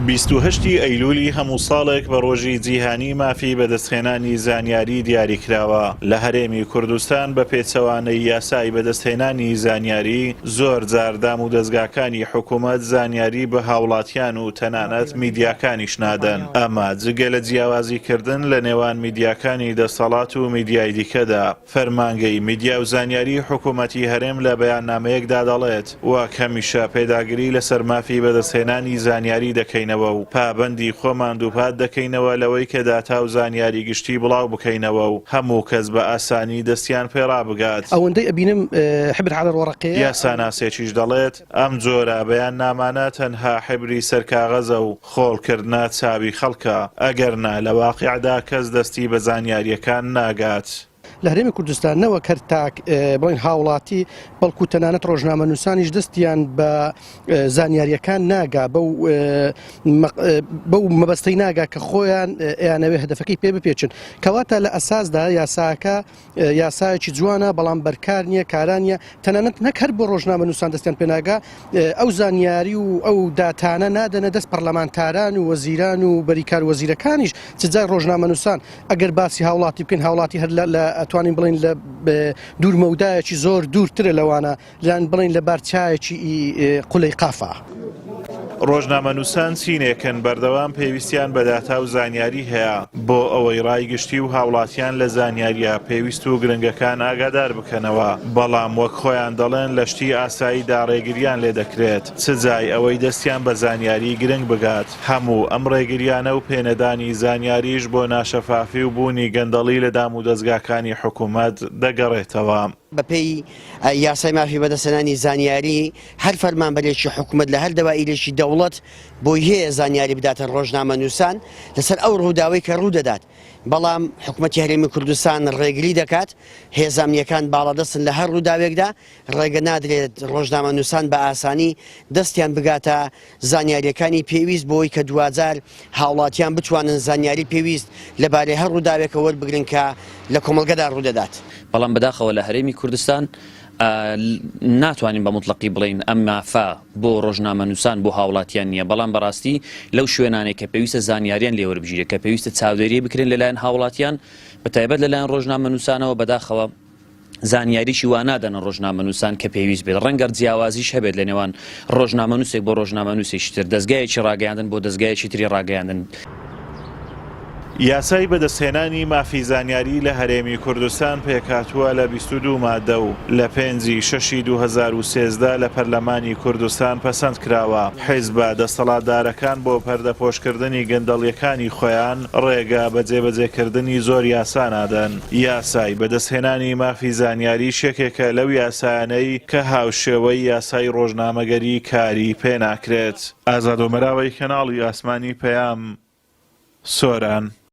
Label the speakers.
Speaker 1: 28 ی ئەیلولی هەموو ساڵێک بە ڕۆژی جیهانی مافی بەدەستهێنانی زانیاری دیاریکراوە، لە هەرێمی کوردستان بە پێچەوانەی یاسای بەدەستهێنانی زانیاری، زۆر جار دامودەزگاکانی حکومەت زانیاری بە هاوڵاتیان و تەنانەت میدیاکانیش نادەن، ئەمە جگە لە جیاوازیکردن لە نێوان میدیاکانی دەسەڵات و میدیای دیکەدا. فەرمانگەی میدیا و زانیاری حکومەتی هەرێم لە بەیاننامەیەکدا دەڵێت، وەک هەمیشە پێداگری لەسەر مافی بەدەستهێنانی زانیاری دەکەینەوە و پابەندی خۆمان دووپات دەکەینەوە لەوەی کە داتا و زانیاری گشتی بڵاو بکەینەوە و هەموو کەس بە ئاسانی دەستیان پێڕابگات.
Speaker 2: ئەوەندەی ئەبینم حبر علی الورقەیە.
Speaker 1: یاساناسێکیش دەڵێت، ئەم جۆرە بەیاننامانە تەنها حیبری سەر کاغەزە و خۆڵکردنە چاوی خەڵکە، ئەگەرنا لە واقیعدا کەس دەستی بە زانیارییەکان ناگات.
Speaker 2: لە هەرێمی کوردستان نەوەک هەر تاک بڵێن هاوڵاتی، بەڵکو تەنانەت ڕۆژنامەنووسانیش دەستیان بە زانیارییەکان ناگا، بەو مەبەستەی ناگا کە خۆیان ئەیانەوێ هەدەفەکەی پێ بپێچن. کەواتە لە ئەساسدا یاساکە یاسایەکی جوانە بەڵام بەرکار نییە کارا نییە تەنانەت نەک هەر بۆ ڕۆژنامەنووسان دەستیان پێناگا ئەو زانیاری و ئەو داتانە نادەنە دەست پەرلەمانتاران و وەزیران و بەریکار وەزیرەکانیش چ جای ڕۆژنامەنووسان ئەگەر باسی هاوڵاتی بکەین هاوڵاتی هەر لە ئەتوانین بڵێین لە دوور مەودایەکی زۆر دوورترە لەوانە یان بڵێین لە بار چایەکی قولەی قافە.
Speaker 1: ڕۆژنامەنووسان چینێکن بەردەوام پێویستیان بە داتا و زانیاری هەیە بۆ ئەوەی ڕای گشتی و هاوڵاتیان لە زانیارییە پێویست و گرنگەکان ئاگادار بکەنەوە، بەڵام وەک خۆیان دەڵێن لە شتی ئاساییدا ڕێگریان لێدەکرێت چ جای ئەوەی دەستیان بە زانیاری گرنگ بگات. هەموو ئەم ڕێگریانە و پێنەدانی زانیاریش بۆ ناشەفافی و بوونی گەندەڵی لە دامودەزگاکانی حکومەت دەگەڕێتەوە.
Speaker 3: بەپێی یاسای مافی بەدەستهێنانی زانیاری، هەر فەرمانبەرێکی حکومەت لە هەر دەوائیرێکی دەوڵەت بۆی هەیە زانیاری بداتە ڕۆژنامەنووسان لەسەر ئەو ڕووداوەی کە ڕوودەدات، بەڵام حکومەتی هەرێمی کوردستان ڕێگری دەکات، هێزە ئەمنییەکان باڵادەستن لە هەر ڕووداوێکدا، ڕێگە نادرێت ڕۆژنامەنووسان بە ئاسانی دەستیان بگاتە زانیارییەکانی پێویست بۆی کە دواجار هاوڵاتیان بتوانن زانیاری پێویست لەبارەی هەر ڕووداوێکە وەربگرن کە لە کۆمەڵگەدا ڕوودەدات.
Speaker 4: بەڵام بەداخەوە لە هەرێمی کوردستان ناتوانین بە موتڵەقی بڵێین ئەم مافە بۆ ڕۆژنامەنووسان بۆ هاوڵاتیان نییە، بەڵام بەڕاستی لەو شوێنانەی کە پێویستە زانیاریان لێ وەربگیرێت، کە پێویستە چاودێری بکرێن لەلایەن هاوڵاتیان، بەتایبەت لەلایەن ڕۆژنامەنووسانەوە، بەداخەوە زانیاریی وا نادەنە ڕۆژنامەنووسان کە پێویست بێت، ڕەنگە جیاوازیش هەبێت لە نێوان ڕۆژنامەنووسێک بۆ ڕۆژنامەنووسێکی تر، دەزگایەکی ڕاگەیاندن بۆ دەزگایەکی تری ڕاگەیاندن.
Speaker 1: یاسای بەدەستهێنانی مافی زانیاری لە هەرێمی کوردستان پێکهاتووە لە 22 مادە و لە پێنج ی شەشی 2013 لە پەرلەمانی کوردستان پەسەند کراوە. حیزبە دەستەڵاتدارەکان بۆ پەردەپۆشکردنی گەندەڵیەکانی خۆیان ڕێگە بە جێبەجێکردنی زۆر یاسا نادەن. یاسای بەدەستهێنانی مافی زانیاریش یەکێکە لەو یاسایانەی کە هاوشێوەی یاسای ڕۆژنامەگەری کاری پێناکرێت. ئازاد ئۆمەراوەی کەناڵی ئاسمانی پەیام، سۆران.